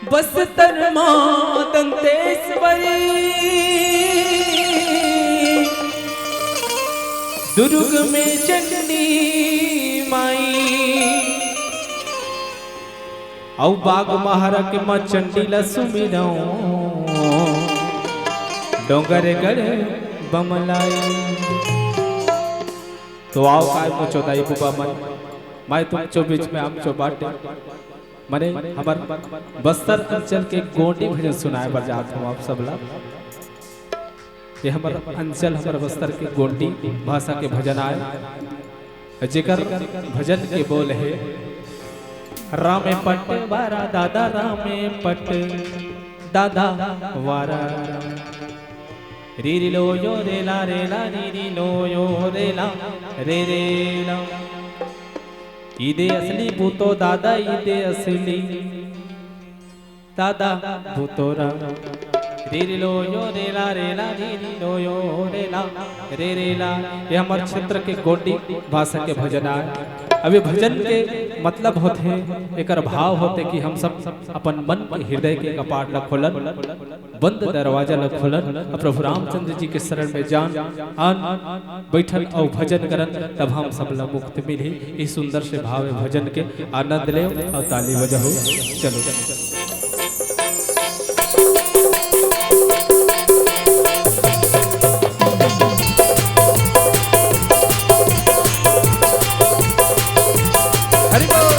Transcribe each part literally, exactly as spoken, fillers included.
बस्तर माँ दंतेश्वरी, दुर्ग में चंडी माई, अउ बाघ महारा के माँ चंडी ला सुमिरंव, डोंगरगढ़ बमलाई। तो आव काय मोर चौदाई बुबा मन, मैं तुमचो बीच में आमचो बाटे। मने हमर बस्तर अंचल के गोंडी भजन सुनाए बर जात हूँ आप सब ला। ये हमर अंचल, हमर बस्तर के गोंडी भाषा के भजन आय, जेकर भजन के बोल हे, रामे पट वारा दादा, रामे पट दादा वारा। रीरी लो यो रेला रेला, रीरी लो यो रेला रे रेला। ईदे असली पूतो दादा, ईदे असली दादा पूतोरा। रीरी लो यो रेला रेला, रीरी लो यो रेला रे रेला। ये हमर क्षेत्र के गोंडी भाषा के भजन आय। अब ये भजन के मतलब होथे, एकर भाव होथे कि हम सब अपन मन के, हृदय के कपाट ला खोलन, बंद दरवाजा ला खोलन, अउ प्रभु रामचंद्र जी के शरण में जान, आन, बैठन अउ भजन करन, तब हम सब ला मुक्ति मिलही। इस सुंदर से भाव भजन के आनंद लेव अउ ताली बजाहू। चलो। हरि बोल।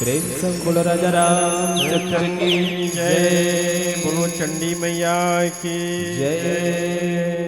प्रेम संग बोलो राजा रामचंद्र की जय। बोलो चंडी मैया की जय।